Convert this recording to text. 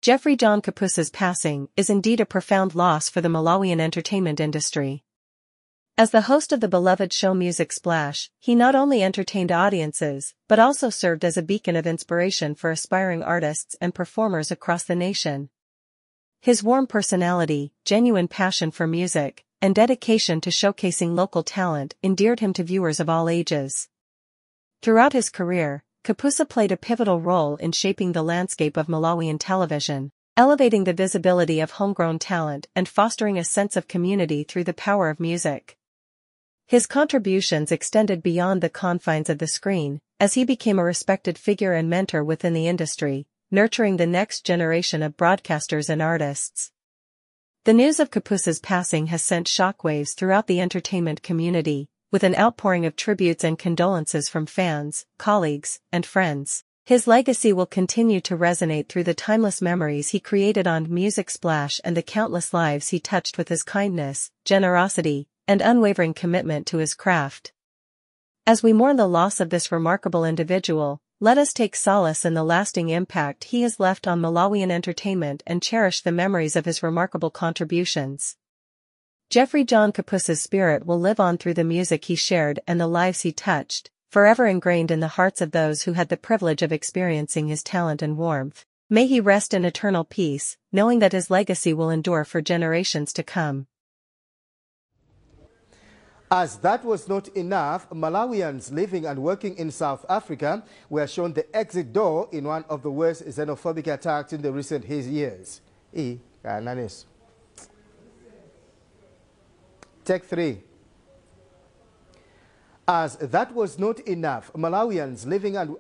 Geoffrey Kapusa's passing is indeed a profound loss for the Malawian entertainment industry. As the host of the beloved show Music Splash, he not only entertained audiences, but also served as a beacon of inspiration for aspiring artists and performers across the nation. His warm personality, genuine passion for music, and dedication to showcasing local talent endeared him to viewers of all ages. Throughout his career, Kapusa played a pivotal role in shaping the landscape of Malawian television, elevating the visibility of homegrown talent and fostering a sense of community through the power of music. His contributions extended beyond the confines of the screen, as he became a respected figure and mentor within the industry, nurturing the next generation of broadcasters and artists. The news of Kapusa's passing has sent shockwaves throughout the entertainment community, with an outpouring of tributes and condolences from fans, colleagues, and friends. His legacy will continue to resonate through the timeless memories he created on Music Splash and the countless lives he touched with his kindness, generosity, and unwavering commitment to his craft. As we mourn the loss of this remarkable individual, let us take solace in the lasting impact he has left on Malawian entertainment and cherish the memories of his remarkable contributions. Geoffrey Kapusa's spirit will live on through the music he shared and the lives he touched, forever ingrained in the hearts of those who had the privilege of experiencing his talent and warmth. May he rest in eternal peace, knowing that his legacy will endure for generations to come. As that was not enough, Malawians living and working in South Africa were shown the exit door in one of the worst xenophobic attacks in the recent years. Take 3. As that was not enough, Malawians living and